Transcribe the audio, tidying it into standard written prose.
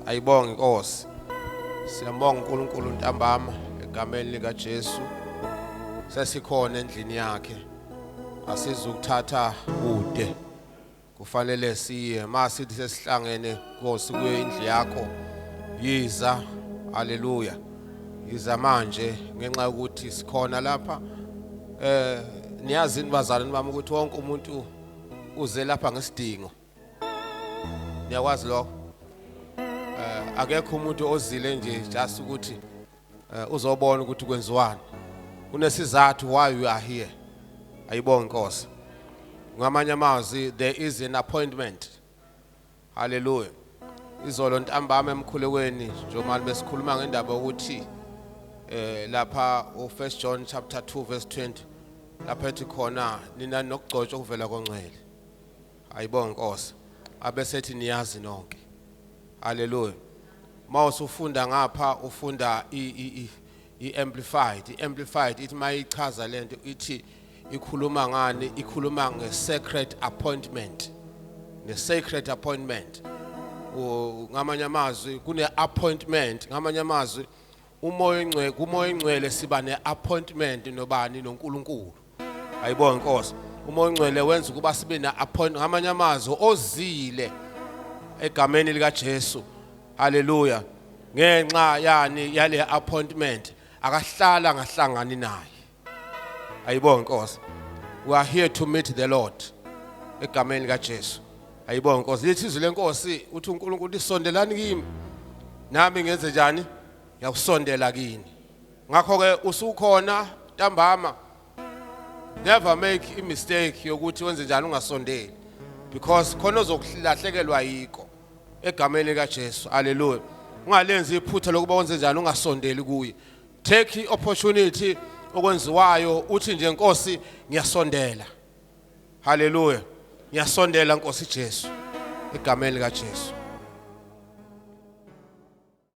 Ayibonge inkosi. Siyambonga uNkulunkulu ntambama egameni lika Jesu. Sesikhona endlini yakhe. Asizukuthatha kude. Kufanele siye masithi sesihlangene Nkosi kuyo indlu yakho. Yiza. Haleluya. Yiza manje ngenxa yokuthi sikhona lapha. Niyazi bazalwane bami ukuthi wonke umuntu uze lapha ngesidingo. Niyakwazi lokho? Akekho umuntu ozile nje just ukuthi uzobona ukuthi kwenziwani. Kunesizathu why you are here. Ayibonge inkosi. Ngamanye amazwi, there is an appointment. Hallelujah. Izolo ntambama emkhulekweni njengoba besikhuluma ngendaba yokuthi lapha u1 John chapter 2 verse 20 lapha ethi khona nina nokugcotshwa okuvela kongcwele. Ayibonge inkosi. Abesethi niyazi nonke. Hallelujah. Mawusufunda ngapha ufunda i i-amplified, i-amplified ithi mayichaza lento ithi ikhuluma ngani? Ikhuluma nge-sacred appointment, nge-sacred appointment. Ngamanye amazwi kune-appointment. Ngamanye amazwi umoya ongcwele, kumoya ongcwele siba ne-appointment nobani? NoNkulunkulu. Ayibonge inkosi. Umoya ongcwele wenza ukuba sibe ne-appointment. Ngamanye amazwi ozile egameni lika Jesu, haleluya, ngenxa yani? Yale appointment akahlala ngahlangani naye. Ayibonge inkosi. We are here to meet the Lord egameni lika Jesu. Ayibonge inkosi. Lithi izwi lenkosi, uthi uNkulunkulu, "Isondelani kimi, nami ngenze njani? Ngiyakusondela kini." Ngakho ke usukhona ntambama, never make a mistake yokuthi wenze njani? Ungasondeli, because khona ozokulahlekelwa yiko egameni lika Jesu. Haleluya. Ungalenzi iphutha lokuba wenze njani? Ungasondeli kuye. Take i-opportunity okwenziwayo, uthi nje, "Nkosi, ngiyasondela." Haleluya. Ngiyasondela, Nkosi Jesu, egameni lika Jesu.